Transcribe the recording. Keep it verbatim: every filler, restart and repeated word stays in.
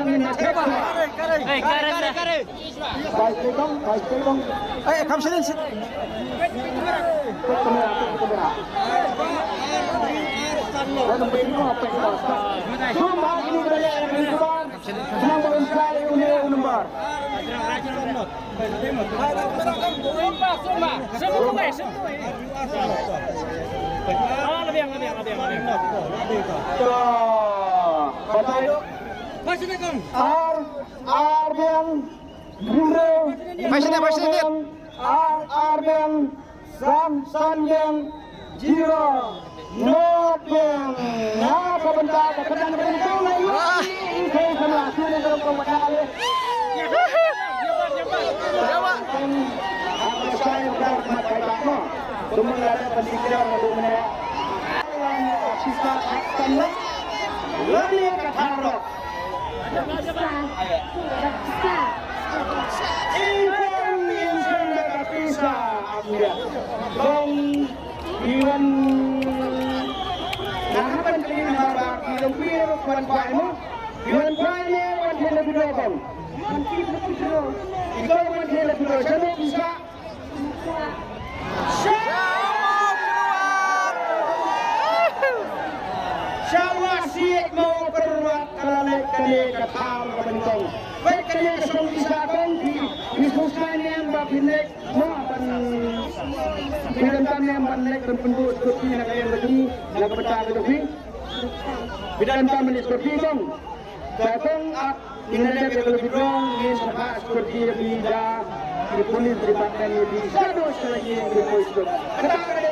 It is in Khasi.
Hey, Karen, Karen. Bai Kong, bai Kong. Eh, kam sini, sini. Sumba ini kaya yang di depan. Senang berbicara, ini nomor. Ar, ar biang, hynriew, hynriew biang, ar, ar biang, san, san biang, zero. Nod biang. Na ka bynta ka kyrdan ka bynta na yu. Ing kong samla sini dalam kong bynta le. Aku sai udah mat kai tak no. Tumang ada pendidikan untuk mana. Sisa akan lah. Lani ka tharok. Ing kong, ing kong da ka pisa amya. Kong Iwan. Nga hap ban kylli na ba ki longpir wan kwai mo. Ki wan kwai ne wan thei na video kong. Ito wan thei na video. Shano pisa. Shawa siek mo pyrwat ka la leh kane ka thar ka banyngkong. Peit kane ka song pisa kong phi. Phi sngewsih ne em ba phin leh. Mo ban phi donkam ne em ban leh ban pynduh skurti na ka liang ka jong phi na ka bynta ka jong phi. Phi donkam ban leh skurti kong. Ka kong ap ngin leh ka leh bidong ngin sa ka skurti da phi da ki police department ni phi. Shadow sa lagi ngin phi skurti. Kata ka